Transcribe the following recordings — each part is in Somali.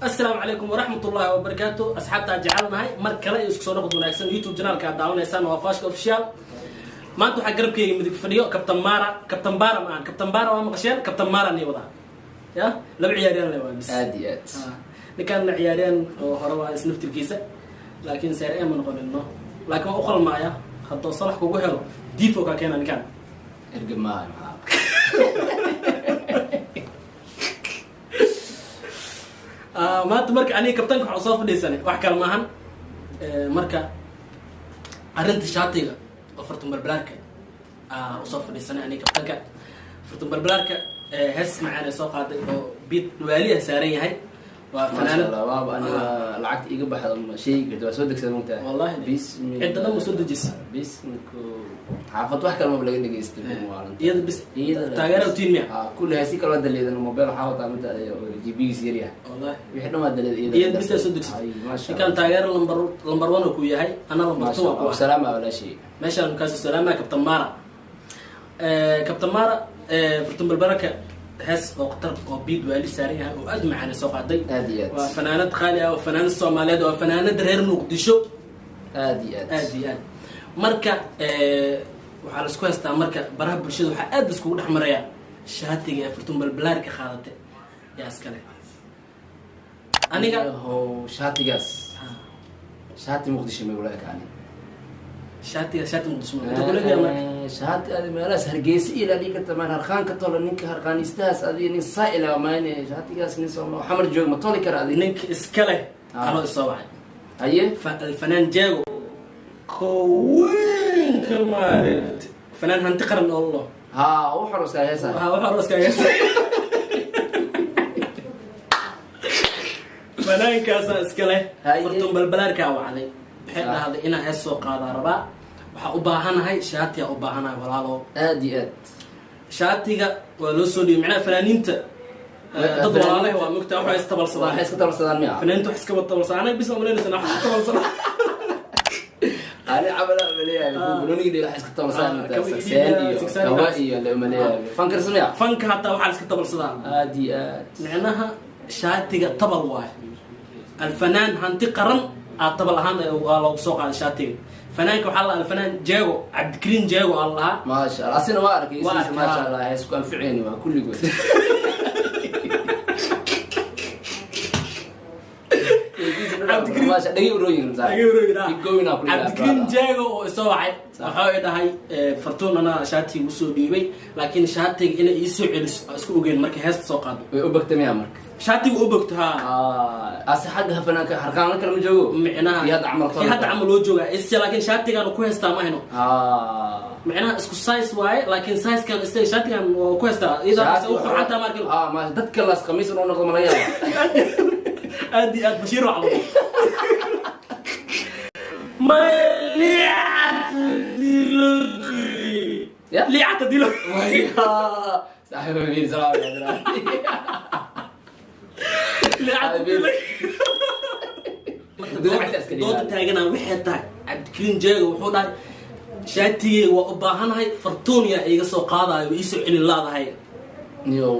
Asalaamu calaykum waraxmat ullaahi wabarakaatu. Asxaabtaa jecelnahay, mar kale iyo isku soo noqod wanaagsan. YouTube channelka aad daawanaysaan waa Fashka Official. Maanta waxaa garabkeyga midig fadhiyo Kabtan Mara. Kabtan Bara ma ahan, Kabtan Bara waa maqasheen, Kabtan Mara nii wadaa ya laba ciyaariyaan le waa bis. Aad iyo aad. Ninkaan ciyaariyaan oo hore waa isnaftirkiisa, laakiin Serie A ma noqonin, no, laakiin waa u qalmaaya. Hadduu Salax kugu helo, difo kaa keena ninkaan. Erga maaha, maxaa? Maanta marka aniga kabtanka waxaa usoo fadhiisanay wax kale maahan. Marka arrinta shaatiga oo Fartun Balbalaarka usoo fadhiisanay aniga kabtanka. Fartun Balbalaarka hees macaan ee soo qaaday oo beat waaliya saaran yahay, waa Maasha fanaanad. Allah, waaba aniga lacagta iga baxda ma sheegi karta, waa soo degsada mogtahay. Wallahi. Bismillah. Cidda dhan ma soo dejisa. Bisminku xaafad wax kale maba laga dhegeystay. Iyada bis taageera utiin miya? Ha, kulli heesi kaloo daleedan. Mobile waxaa wataa midda GB-giis yaryahay. Wallahi. Wixii dhan waa daleed iyada. Iyada bis soo degsatay. Ay, maasha. Ninkaan taageera number one oo ku yahay, ana number two Maasha waa ku Allah. ah. Salaama walaashey. Meeshaan kaasoo salaamaya Kabtan Mara. Kabtan Mara, Fartun Balbaraka hees oo qatar oo beat waali saaran yahay oo aad u macaan soo qaaday. Aad iyo aad. Waa fanaanad qaali ah oo fanaanad Soomaaliyeed, waa fanaanad reer Muqdisho. Aad iyo aad. Aad iyo aad. Marka waxaa laisku haystaa, marka baraha bulshada waxaa aad laiskugu dhex marayaa shaatiga ee Fartun Balbalaarka qaadatay yaa iskale. Aniga Yahow, shaatigaas shaati Muqdisho may ula ekaani. Shaatiga shaati Muqdisho ma inta kula gaar marka? Shaati adi meelahaas Hargeysa ilaa dhigi karta maan harqaan ka tola, ninka harqaanistahaas adi nin saa-ila mayne. Shaatigaas nin Sooma Xamar joog ma toli kara adi. Ninka iska leh anoo isoo wacay. Haye. Alfanaan Jeego koweynka maaragt, fanaan hanti qaran oo lo. Haa, u xoroskaa heesa. Waxaa waxaa iskaga fanaankaasaa iska leh. Haye. Fartuun Balbalaarkaa wacday, waxay dhahday inaa hees soo qaadaa rabaa, waxaa u baahanahay shaatiyaa u baahanahay, walaalo. Aad iyo aad. Shaatiga waa loo soo dhiibay. Macnaha fanaaniinta dad walaalahe waa mogtaa, waxay istabalsadaan. Waxay iska tabalsadaan miya? Fanaaniinta wax iska tabalsadaan, anaga bis umalaynaysan wax iska tabalsadaan. Ani camal maleeyahay banooniga dheel waxay iska tabalsadaan. Kaba sigsaan iyo sigsaan kaba iyo iyo le maleeyahay fankarsa miya? Fanka hataa waxaa la iska tabalsadaa. Aad iyo aad. Micnaha shaatiga tabal waayo, alfanaan hanti qaran aa tabal ahaan waa loogu soo qaaday shaatiga. Fanaanka waxaa la alfanaan Jeego, Cabdikariin Jeego aa la lahaa. Maasha Allah, asina waa arkay. Waa isiisa. arkay, Maasha haa. Allah, hees ku anficeyni waa kulligood. Maasha, dhagay urooyin. Cabdikariin Jeego oo isoo wacay waxaa i dhahay, Fartuun anaa shaatiga usoo dhiibay, laakiin shaatiga inay iisoo celiso aa isku ogeyn markay heesta soo qaado. Way u bagtay miya marka? Shaatiga u bogto, haa. Ase xagga fanaanka harqaanla kale ma joogo? Micnaha iyo hadda camal. Kii hadda camal loo joogaa is, laakiin shaatigaan ku haystaa ma hayno. Micnaha isku size waaye, laakiin sizekan isaga shaatigan waa ku haystaa, iyadoo u qurxantaa ma arkin. Maasha, dadka laas khamiis inuu noqdo ma laga yaaba. Aad iyo aad, Bashiir wacdo Ya? Liicata dilo. Saaxiib amiin, salaam. Liicata dilo. Dulacta iska Dooda dhigaa. taaganaa waxay tahay, Cabdikariin Jeega wuxuu dhahay shaatigeyga waa u baahanahay, Fartuun yaa iiga soo qaadayo, iisoo celin laadahay.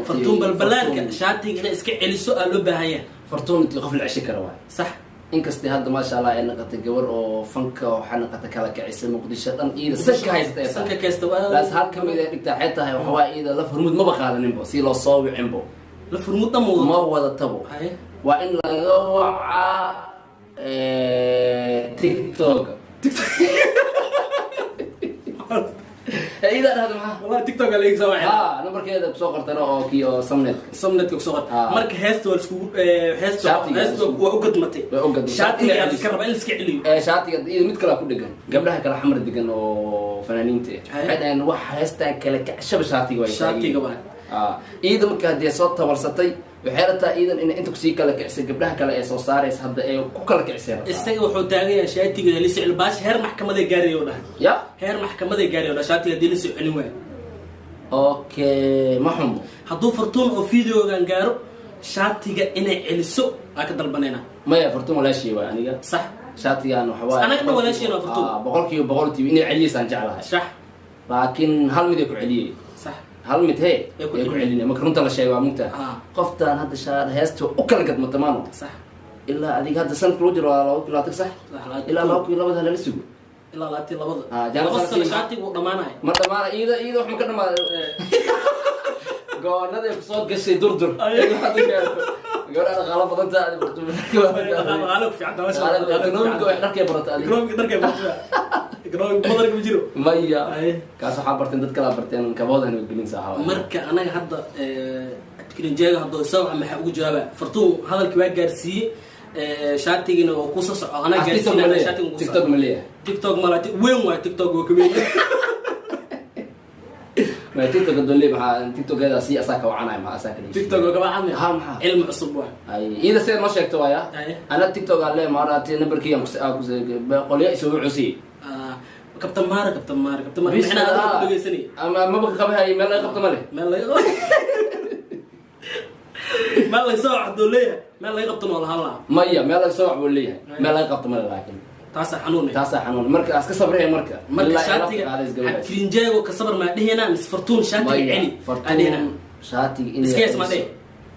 Fartuun Balbalaarka shaatiga inay iska celiso aa loo baahan yahay. Fartuun intii qof la ceshi kara waay. Sax. Inkastay hadda maasha Allah ay noqotay gabar oo fanka, waxaa noqotay kala kicisay Muqdisho dhan, iyada sanka haysata ay Sanka tahay. kaysta waa. Laas hal kamid ay dhigtaa xee tahay, waxaa waaye iyada laf hormuud maba qaadaninbo, si loo soo wicinbo. La furmud dhan wado. Ma wadatabo. Haye. Waa in laga wacaa TikTok iyada dhahda maxaa. Wallahi TikTok aa laga soo wacay. Ha, nambarkeeda kusoo qortana oo kii oo samnetka. Somnetka kusoo qor. Marka heesta waa iskugu heesta Shaatiga heesta waa u gadmatay. Way u gadmatay. Shaatiga aa iska raba in la iska celiyo. Shaatiga iyada mid kalaa ku dhegan, gabdhaha kale Xamar degan oo fanaaniinta ah. Haye. Waxay dhaheen wax heestan kale kacshaba shaatiga waa. Shaatiga waa. Iyada marka haddii soo tabalsatay, waxay rabtaa iidan inay inta kusii kala kicisay gabdhaha kale ee soo saaraysa hadda ee ku kala kicisay rabtaa. Isaga wuxuu taagan yahay shaatiga la soo celi, baash heer maxkamaday gaarayo dhahay. Ya. Heer maxkamaday gaarayo dhahay shaatiga haddii la soo celin waayo. Okay, ma xumo. Hadduu Fartuun oo videogan gaaro, shaatiga inay celiso aa ka dalbanayna. Maya, Fartuun walaashii waay aniga. Sax. Shaatigan waxa waaye Anaga dhan walaashiin waa Fartuun. 100% TV inay celiyeysaan jeclahay. Sax. Laakiin hal mid ay ku celiyey. Sax. Hal mid he Ee ku ee ku celin. celinaya. Marka runta la sheego waa mugtaa. Qoftaan hadda shaar heesta u kala gadmata maano. Ilaa adiga hadda sanadka lagu jiro waa 2020, sax? Sax, Ilaa 2002 lala sugo. Ilaa 22. Ah, jaamacad 2 sano siin. Shaatigu wuu dhamaanaya. Ma dhamaana, iyada wax ma ka dhamaada. Goonada ay kusoo gashay durdur. Gabadha dhaqaalo badan taa. Dhaqaale ku fiican tahay, masha Allah. Economic wax dharkay barata adiga. Economic dharkay barata. Economic badarka ma jiro. Maya. Ay. Kaas waxaa barteen dad kalaa barteen, kaboodan gelin saaxa. Marka anaga hadda Cabdikariin haddoo isaga maxaa ugu jawaaba? Fartuun hadalkii waa gaarsiiyey, shaatigiina oo kusoo soco anaa TikTok ma gaarsiinaya leeyahay? Shaatiga kusoo. TikTok ma leeyahay? TikTok mala, weyn waay, TikTok waa kaweyn. Ma TikTok doon leeyahay? Maxaa TikTokeeda si asaa ka wacanaya, maxaa asaa ka dhigay? TikTok waa kaba cadmi. Ha, maxaa? Cilmi cusub waay. Ay, iyada sida noo sheegto waaya. Ay. Ana TikTok aan leeyahay, maaragtay, nambarkii aan kus qolyo isugu cusiyey. Ah, Kabtan Maara, Kabtan Maara, Kabtan Maara, micnaha adiga ku dhegeysanay. Ama maba ka qabahay, meel laga qabto ma leh. Meel laga soo waxduu leeyahay, meel laga qabto noo lahaan lahaa. Maya, meel laga soo wax buu leeyahay, meel laga qabto ma leh, laakiin Taasaa xanuun eh. Taasaa xanuun. Marka aska sabraya marka. Marka Ilaa ay shaatiga lafta qaadays gabadhaas. Cabdikariin Jeego ka sabar maa dhehenaa mise Fartuun shaatiga Maya, celi aa Fartuun dhehenaa? Shaatiga inay Iska yees ma dheh.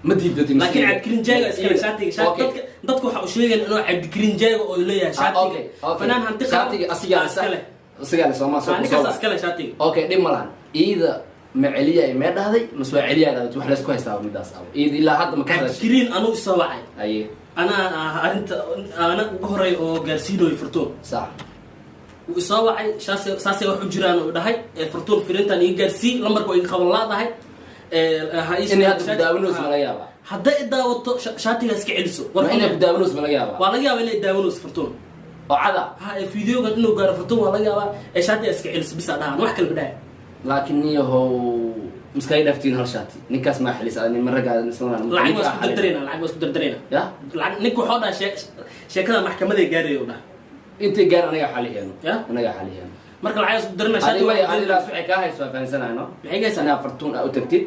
Ma diidatay. Laakiin Cabdikariin Jeego iskale shaatiga shaati. Dadka waxa u sheegeen inuu Cabdikariin Jeego oo leeyahay shaatiga. Okay. Fanaan hanti qaran. Shaatiga asigaa. Iskale. Asigaa le sooma soo Ninkaas iskale shaatiga. Okay, dhib ma lahan. Iida ma celiyay mee dhahday mase waa celiyay dhahday? Wax laysku haystaa midaas abo. Iida ilaa hadda ma ka hadashay? Cabdikariin anuu isoo wacay. Aye. Anaa arrinta ana ugu horey oo gaarsiinayo Fartuun. Wuu isoo wacay, saasay wax u jiraan uu dhahay. Ee Fartuun firintan iga gaarsii, lambarka waa iga qaban laadahay. Ha ii Inay hadda ku daawanayso ma laga yaabaa? Hadday i daawato, shaatiga iska celiso. Ma inay ku daawanayso ma laga yaabaa? Waa laga yaabaa inay daawanayso Fartuun. Oo cada. Ha, ee videogan inuu gaaro Fartuun waa laga yaabaa. Ee shaatiga iska celiso bisa dhahan, wax kale badhaaya. Laakiin niyahow, miskaga dhaaftiin hal shaati? Ninkaas maa xelis nin raggaa? Lacag waa isku dardarayna, lacag waa isku dardarayna. Ya. Lacag ninka waxoo dhaha sheekada maxkamaday gaaraya u dhaha. Intay gaar anaga xaliheeno. Ya? Anaga xaliheeno. Marka lacag isku darina. Adi way adilaas waxay kaa hayso waa fahansanahay, no? Maxay gaysaa? Inaa Fartuun aa u tagtid,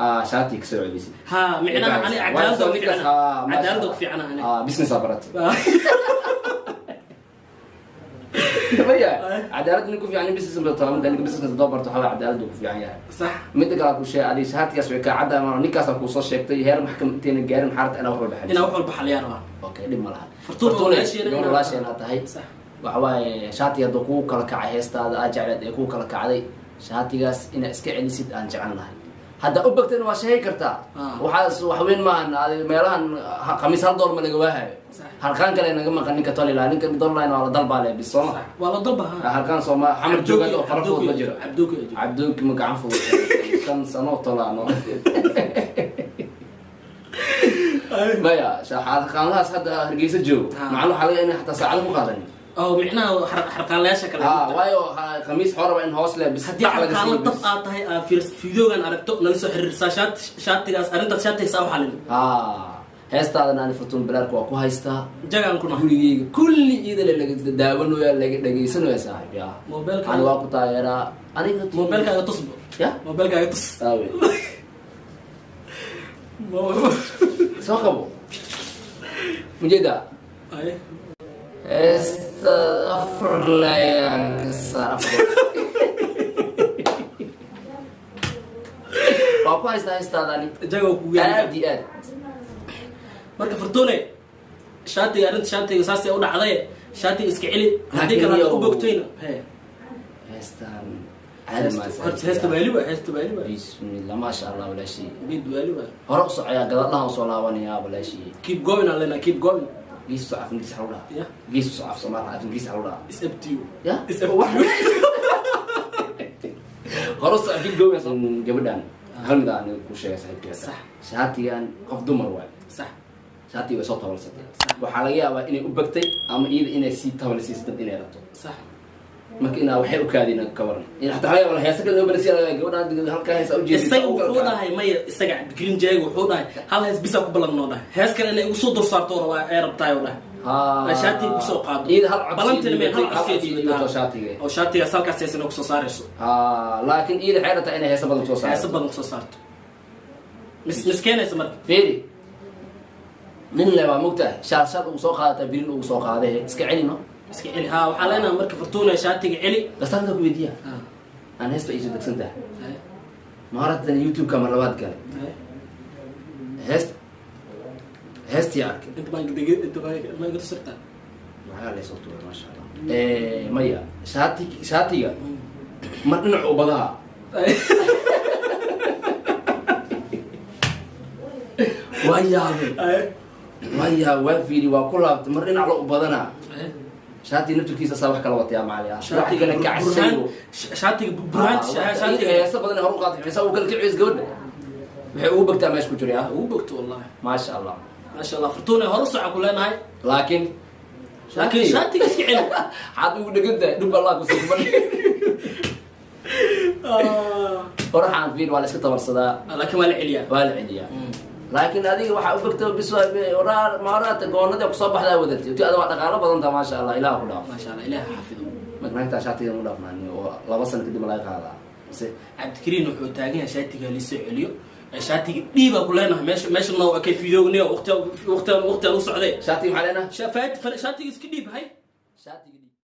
aa shaati kasoo celisid. Ha, micnaha ani cadaaladda ku fiicana, cadaaladda ku fiicana ani. Business aa baratay. Maya, cadaalad nin ku fiican, nin business barto, midda ninka business doo barto waxaa cadaalad ku fiican yahay. Midda kale ku sheegay, adiga shaatigaas way kaa cadda ama ninkaas kuu soo sheegtay, heer maxkamad intayna gaarin xaarta inaa wax walba xaliso. Inaa wax walba xaliyaan rabaa. Okay, dhib ma laha. Fartuun Fartuun, walaasheena. Gabar walaasheena tahay. Waxa waaye, shaatiga hadduu kugu kala kacay, heestaada aad jecleed ee kugu kala kacday, shaatigaas inaad iska celisid aan jecel lahay. Haddaa u bagtana waa sheegi kartaa. Waxaas wax weyn maahan. Meelahan khamiis $1 ma laga waahayo. Halkaan kale naga maqan ninka tolila, ninka dolline waa la dalbaale bis, sooma? Waa la dalba, ha. Halkaan sooma xamar joogaad oo fara fudud ma jiro. Cabdooki ayaa jooga. Cabdooki ma gacan fudud, 5 sano tolaano. Maya, harqaanlahaas hadda Hargeysa joogo. Macna waxaa laga inay xataa saacado ku qaadanin. Oo micnaha xarqaanlayaasha kale. Ha, waayo khamiis xoo raba in hoos le bis Haddii dhac laga xarqaanla siiyo dab bis. aad tahay, aa fiideogan aragto, nala soo xiriirsaa. Shaatigaas arrintaas shaatigaas aa u xalin. Ha, heestaadana ani Fartuun Balaarka waa ku haystaa. Jagaan ku nahay. Gurigeyga kulli iyada le laga daawanaya, laga dhagaysanaya, saaxiib ya. Mobilka- Ani waa ku taageeraa aniga. Mobilkaaga tusbo. Ya. Mobilkaaga tus. Aawe, soo qabo mujeeda. Ay. Heesta afar layaan ka saar, afar waa ku haystaa heestaadani. Jaga kugu yaala. Aad iyo aad. Marka Fartuune, shaatiga arrinta shaatiga saasay u dhacday, shaatiga iska celi. Haddii kale hadda u bogtayna he. Heestan caadi maa. Horta heesta waali waa, heesta waali waa. Bismillah, maasha Allah, walaashii. Mid waali waa. Hore u socoyaa, gadadhaha usoo laabanayaa, walaashii. Keep going aan leenahay, keep going. Gees u soco, af Ingiriis xalu dhaha. Ya. Gees u soco, af Soomaali, af Ingiriis xalu dhaha. Is up to you. Ya. Is up to you. Hore u soco, keep going. Gabadhan hal mid aan ku sheegay, saaxiibkeeda. Shaatigan qof dumar waay. Shaatiga way soo tabalsatay. Waxaa laga yaabaa inay u bagtay ama iyada inay sii tabalsiisay dad inay rabto. Marka inaa waxay u kaadina ka waran in xataa laga yaabo heesa kale loo balasiya gabadhan halkaa heesa ujeedisa. Isaga wuxuu dhahay, maya, isaga Cabdikariin Jeega wuxuu dhahay hal hees bisa ku ballan noo dhahay, hees kale inay igu soo dul saarto rabaa ee rabtaay oo dhahay. Shaatiga kusoo qaado. Iyada hal codsi Balantina meen hal hal codsi codsi dhiibato shaatiga. Oo shaatigaas halkaas heesana kusoo saarayso. Ha, laakiin iyada waxay rabtaa inay heesa badan soo Heesa saarto. badan kusoo saarto, miskeenaysa marka. Fiiri, nin le waa mogtahay, shaal shaal ugu soo qaadataa, birin ugu soo qaadee, iska celi no. Iska celi, ha. Waxaa leenahay marka, Fartuuna, shaatiga celi. Dastaanka ku weydiiya, aan heesta iisoo degsan tahay. Maaratan YouTube-ka mar labaad galay, heestii arkay. Inta baan dege, inta baan ma iga tusirtaa? Waxaa laysoo tuuray, maasha Allah. Maya, shaatiga mar dhinac u badaha waa yaabay. Waa yaabay, waa fiiri, waa ku laabtay, mar dhinac la u badanaa. Shaatiga naftirkiisa saa wax kala watayaa macali ah, wax kala kacshay. Shaatiga burhaanta, shaatiga Heesa badan hor u qaatay, xiisa uu kala kiciis gabadha waxay ugu bagtaa meesha ku jiray ah. Ugu bogto wallahi. Maasha Allah. Maasha Allah, Fartuune, hore u soco ku leenahay. Laakiin Laakiin shaatiga iska celi. Xaad ugu dhegan tahay dhub Allah ku sii qoraxaan fiir, waa la iska tabarsadaa. Laakiin waa la celiyaa. Waa la celiyaa, laakiin adiga waxaa u bagta bis maaraata goonadii kusoo baxdaa wadatay ti ada waa dhaqaalo badan taha, maasha Allah, Ilaah ku dhaaf. Maasha Allah, Ilaah xafido. Marka naagtaa shaatigan u dhaafnaani oo 2 sano kadib laga qaadaa mise? Cabdikariin wuxuu taagan yahay shaatiga lisoo celiyo. Shaatiga dhiibaa ku leenahay. Meesha noo kay fiidowniyo waqti waqti waqti u socday. Shaatiga maxaa leenaha? Shaatiga iska dhiib hay. Shaatiga.